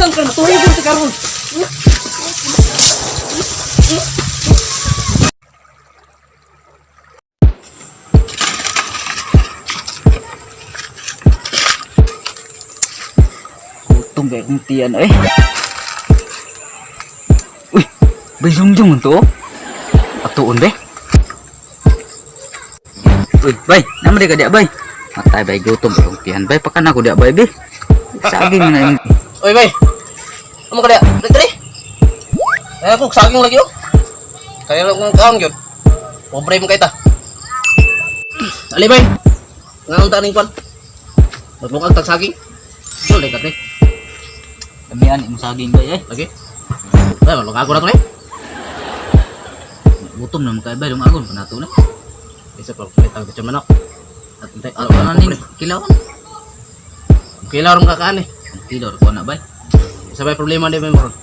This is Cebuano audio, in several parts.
Abisan ka matuhigol ti karon. Gutom kay akong tiyan eh. Uy, bay jungjung man to. Oh. Atuon be. Uy, bay, naman di ka diya bay. Matay bay gutom kay akong tiyan bay. Pakan ako diya bay be. Saging man na imong Oy, bay. Amo ka diya? Dali. Eh, ako saging lagi oh. Kaya lang kong kaon gyud. Pobre mo kay ta. Ali bay. Ngaon ta ning kwan? Maglungag tag saging. Dole ka te. Kamian imong saging bay eh. Lagi. Bay, malungag ko na to eh. Gutom na man kay bay lungagon pa nato na. Isa pa palit ang lechon manok. At at ano ning kilawan? Kilaw ron kakaan eh. Ang kilo ko na bay. Sa may problema di may moron.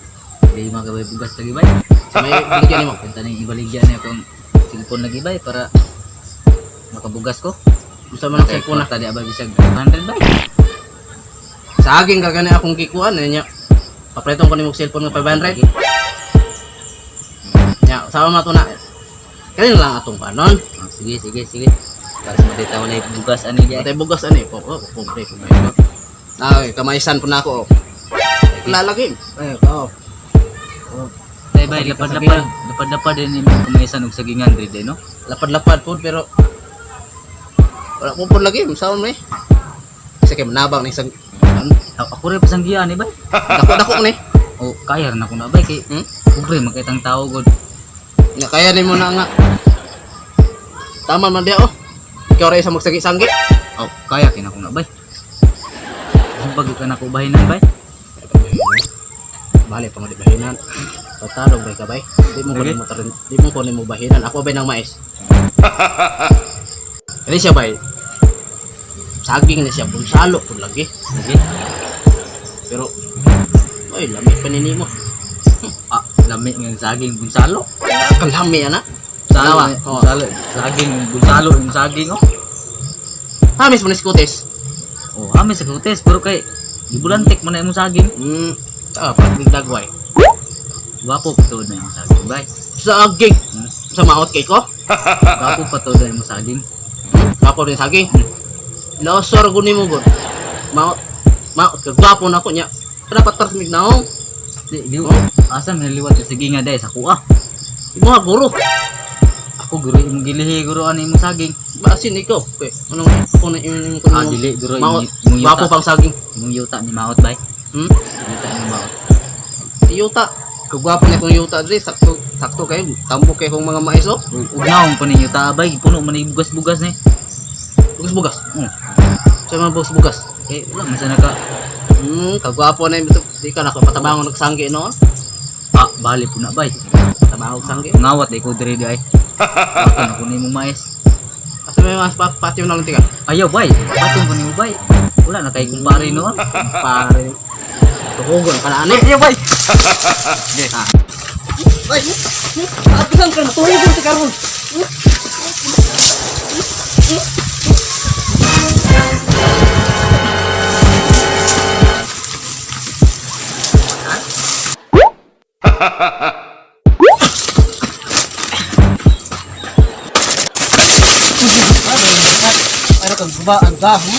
Di magabay bugas lagi bay. Sa may binigyan nimo. Kanta ning ibaligya niya akong cellphone lagi bay para makabugas ko. Gusto man ang cellphone na. Tadi abay bisag 100 bay. Saging ka gani akong gikuan eh nya. Papaliton ko nimo og cellphone nga 500. Nya, sama man to na. Kani na lang atong kanon. Ah, sige, sige, sige. Para sa matita wala yung bugas ani diay. Patay bugas ani po. Oh, pobre po kayo. Ay, kamaisan po na ako. Oh. Lalagi. Ay, oh. Tay bay lapad-lapad, lapad-lapad din imong kumaisan og sagingan diri no. Lapad-lapad po pero wala ko po lagi, saan man eh. Kasi kay manabang ni isang Ako rin pasanggian ni bay. Dako-dako ni. O kaya ra na ko na bay kay Hmm? pobre man kay tang tao god. Nga kaya nimo na nga. Tama man dia oh. Ikaw ra isa magsagi-sanggi. O kaya kay na ko na bay. Sumpag ka na ko bahinan bay. Bale pa nga di bahinan. Patalong bay ka bay. Di mo Lagi? kunin mo tarin, di mo kunin mo bahinan. Ako bay nang mais. Kani siya bay. Saging na siya bunsalo pud lagi. Sige. Pero ay lami pa ni nimo. Ah, lami ng saging bunsalo. Kalami ana. Salo, Tanawa. eh, Oh. bunsalo. Saging bunsalo yung saging oh. Hamis mo ni skutis. Oh, amin sa kutes pero kay gibulantik man na imong saging. Ah, pag dagway. Gwapo pa tuod na imong saging bay. Saging. Hmm? Sa maot kay ko. Gwapo pa tuod na imong saging. Kapo rin saging. Losor guni mo gud. Maot maot ka gwapo na ko nya. Dapat tar mig naong. Di, di, Oh. asa man naliwat yung saging nga dahil sa kuha. Imo ha guro. Ako guro imong gilihi guro ano imong saging. Basin ikaw. Kay anong ako na imong ko Ah, dili guro Maot. imong Gwapo yuta. pang saging. Imong yuta ni maot bay. Hmm? Yuta ni maot. Yuta. Kagwapo na kong yuta diri sakto sakto kayo tambo kay kong mga mais oh. Ug naong pa ni yuta bay, puno man ni bugas-bugas ni. Bugas-bugas. Oh, Sa mga bugas-bugas. eh wala man sana ka. Kagwapo na ito. Di ka nakapatabangon og sanggi noon. Ah, bali po na bay. Patabangog sanggi. Ngawat di ko diri di ay. Waton ako ni imong mais. Asa may mas patio na lang tika. Ayaw bay, patong ko nimo bay. Wala na kay kumpare noon. Pare. Tuhugon ka na ani. Ayaw bay. Ay! Abisan ka na, tuhugon ti karon. Pero kang guba ang dahon.